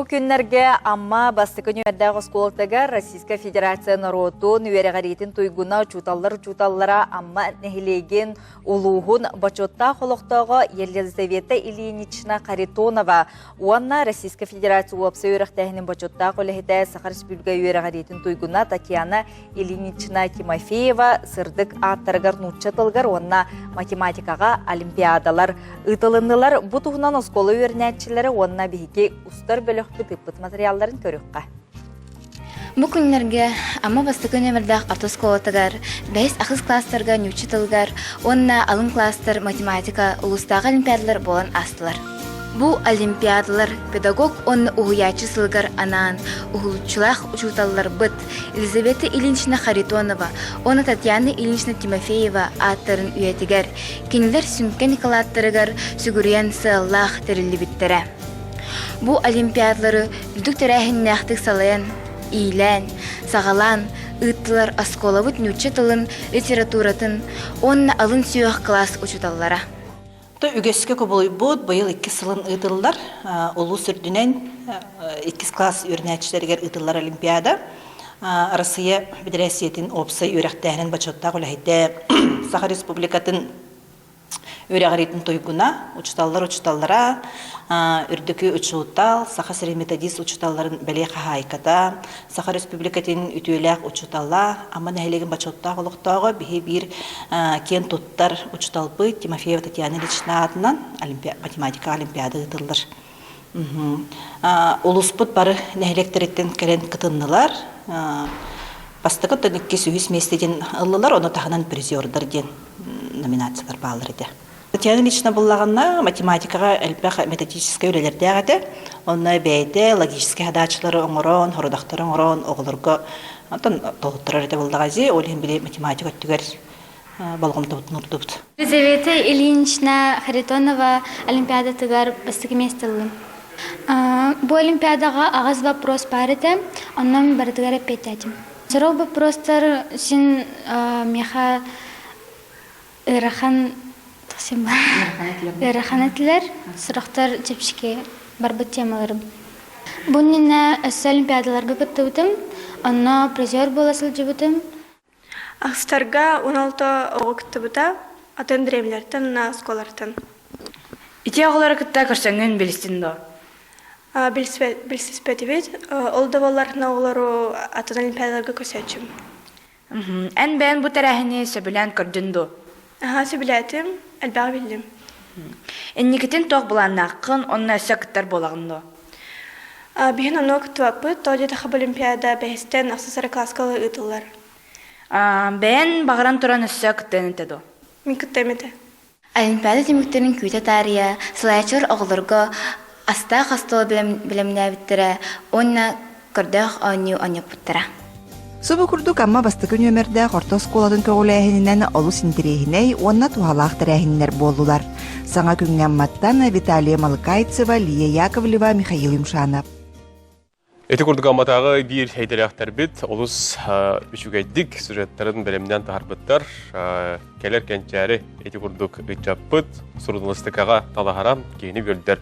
күннэргэ Амма бастакы нүөмэрдээх оскуолатыгар Российскай Федерация норуотун үөрэҕириитин туйгуна учууталлар учууталлара Амма нэһилиэгин улууһун бочуоттаах олохтооҕо Елизавета Ильинична Харитонова уонна Российскай Федерация уопсай үөрэхтээһинин бочуоттаах үлэһитэ Саха Республика үөрэҕириитин туйгуна Татьяна Ильинична Тимофеева сырдык ааттарыгар нуучча тылыгар уонна математикаҕа олимпиадалар ыытылыннылар. Бу туһунан оскуола үөрэнээччилэрэ уонна биһиги устар бөлөхпүт ыыппыт материалларын көрүөххэ. Бу күннэргэ Амма бастакы нүөмэрдээх автоскуолатыгар бэһис-ахыс класстарга нуучча тылыгар уонна алын класстар математика улуустааҕы олимпиадалар буолан аастылар. Бу олимпиадалар педагог уонна уһуйааччы сылыгар анаан уһулуччулаах учууталларбыт Елизавета Ильинична Харитонова уонна Татьяна Ильинична Тимофеева ааттарын үйэтигэр кинилэр сүҥкэн ыкылааттарыгар сүгүрүйэн сыаллаах тэриллибиттэрэ. Бу олимпиадалары үрдүк тэрээһиннээхтик салайан, иилээн, саҕалаан ыыттылар оскуолабыт нуучча тылын, литературатын уонна алын сүһүөх кылаас учууталлара. То үгэскэ кубулуйбут быйыл иккис сылын ыытыллар. Улуус үрдүнэн иккис класс үөрэнээччилэригэр ыытыллар олимпиада. Россия Федерациятын уопсай үөрэхтээһинин бочуоттаах үлэһитэ Саха Республикатын үөрэҕириитин туйгуна, учууталлар учууталлара, үрдүкү учуутал, Саха сирин методист учууталларын бэлиэ хаһаайката, Саха Республикатын үтүөлээх учуутала, Амма нэһилиэгин бочуоттаах олохтооҕо биһи биир киэн туттар учууталбыт Тимофеева Татьяна Ильична аатынан математика олимпиада ыытыллар. Улууспут бары нэһилиэктэриттэн кэлэн кытыннылар. Бастакы иккис үһүс миэстэтин ыллылар, ону таһынан призердар диэн номинациялар бааллар этэ. Татьяна Ильична буллаҕына математикаҕа элбэх методическай үлэлэрдээх этэ. Онно бэйэтэ логическай хадааччылары оҥорон, хорудахтары оҥорон оҕолорго онтон толуттарар этэ буллаҕа дии. Ол иһин били математика өттүгэр болҕомтобутун уурдубут. Елизавета Ильинична Харитонова олимпиадатыгар бастакы миэстэ ыллым. Бу олимпиадаҕа аҕыс вопрос баар этэ, онон барытыгар эппиэттээтим. Сорох вопростар син миэхэ ыарахан ыарахан этилэр, сорохтор чэпчэки барбыт темаларым. Бу иннинэ өссө олимпиадаларга кыттыбытым, онно призер буола сылдьыбытым. Ахстарга 16 оҕо кыттыбыта, атын древлэртэн уонна оскуолалартан. Ити оҕолору кытта көрсөҥҥүн билистин дуо? Билсиспэтибит. Ол да буоллар оҕолору атын олимпиадаларга көрсөөччүм. Эн бэйэн бу тэрээһини сөбүлээн көрдүн дуо? Аһаа, сөбүлээтим, элбэҕи биллим. Инникитин туох былааннааххын уонна өссө кыттар буолаҕын дуо? Биһин онно кыттыбаппыт, тоҕо диэтэххэ бу олимпиада бэһистэн ахсыс эрэ кылааска ыытыллар. Бэйэн баҕаран туран өссө кыттыан этэ дуо? Мин кыттыам этэ. Олимпиада түмүктэрин күүтэ таарыйа, салайааччылар оҕолорго астаах остуол бэлэмнээбиттэрэ уонна көрдөөх оонньуу оонньоппуттара. Субу курдук Амма бастакы нүөмэрдээх орто оскуолатын көҕүлээһининэн олус интэриэһинэй уонна туһалаах тэрээһиннэр буоллулар. Саҥа күҥҥэ Амматтан Виталия Малыкайцева, Лия Яковлева, Михаил Юмшанов. Ити курдук Амматааҕы биир эйдэлээхтэрбит олус үчүгэйдик сюжеттарын бэлэмнээн таһарбыттар. Кэлэр кэнчээри ити курдук ыччаппыт суруналыыстыкаҕа талаһара киһини үөрдэр.